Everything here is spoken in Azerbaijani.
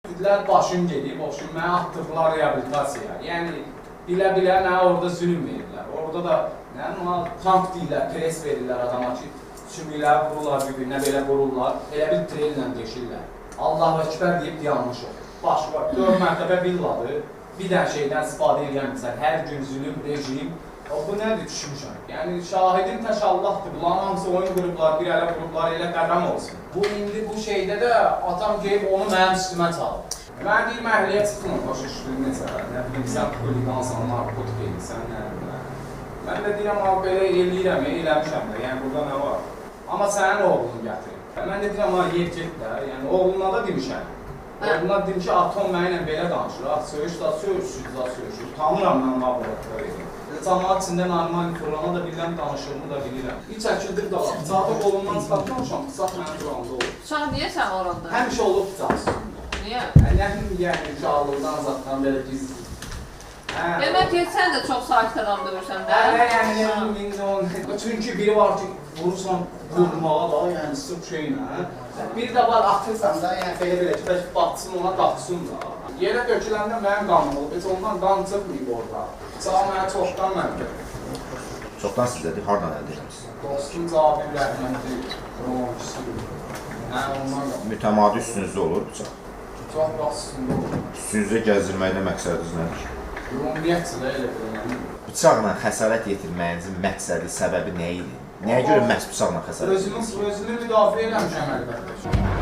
Dedilər başın gedib, oxşun məni atdılar reabilitasiyaya. Yəni bilə-bilə mənə orada zülm verirlər. Orada da nə bilim, tank deyirlər, pres verirlər adama ki, sümükləri vururlar bir-birinə, belə vururlar. Elə bil trellə deşirlər. Allahu Ekber deyib dayanmışıq. Baş var, 4 mərtəbə villadır. Bir dənə şeydən istifadə eləmirsən. Hər gün zülüm, rejim. O, bu nədir düşmüşəm. Yəni şahidim tək Allahdır. Bunların hamısı oyun qurublar, bir ələ vurublar, elə qədəm olsun. Bu indi bu şeydə də atam gəlib onu mənim üstümə çalıb. Mən deyir, məhəlləyə çıxmır, başa düşdün necə? Nə bilim, sən xuliqansan, narkotik eləyirsən, nə bilim. Mən də deyirəm, abi, belə eləyirəm, eləmişəm də, yəni burada nə var? Amma sənin oğlunu gətirir. Mən də deyirəm, ha, yer get də, yəni oğluna da demişəm. Oğluna dedim ki, atom mənimlə belə danışır, ah, söyüş da söyüş, da söyüş. Utanıram mən ona bu. Camaat içində normal fırlana da bilirəm, danışığımı da bilirəm. Bir çəkildir dala, bıçağı qolumdan çıxartmamışam, bıçaq mənim buramda olub. Bıçaq niyə sən oranda? Həmişə olub bıçaq üstündə. Niyə? Nə bilim, yəni uşaqlıqdan zaten belə gizli. Hə. Demək ki, sən də çox sakit adam döyürsən də. Hə, yəni nə bilim, indi onu. Çünki biri var ki, vurursan vurmağa da, yəni sırf şeylə. Bir də var atırsan da, yəni belə-belə ki, bəlkə batsın ona, qaçsın da. Yerə döküləndə mənim qanım olub, heç ondan qan çıxmayıb orada. Bıçağı mənə çoxdan mənim. Çoxdan sizdədir, hardan əldə etmisiniz? Dostum Cabir rəhmətli, romançısı. Hə, ondan qalıb. Mütəmadi üstünüzdə olur bıçaq. Çox vaxt üstündə olur. Üstünüzdə gəzdirməkdə məqsədiniz nədir? Ümumiyyətcə də elə belə. Bıçaqla xəsarət yetirməyinizin məqsədi, səbəbi nə idi? Nəyə görə məhz bıçaqla xəsarət Özümü müdafiə eləmişəm əlbəttə.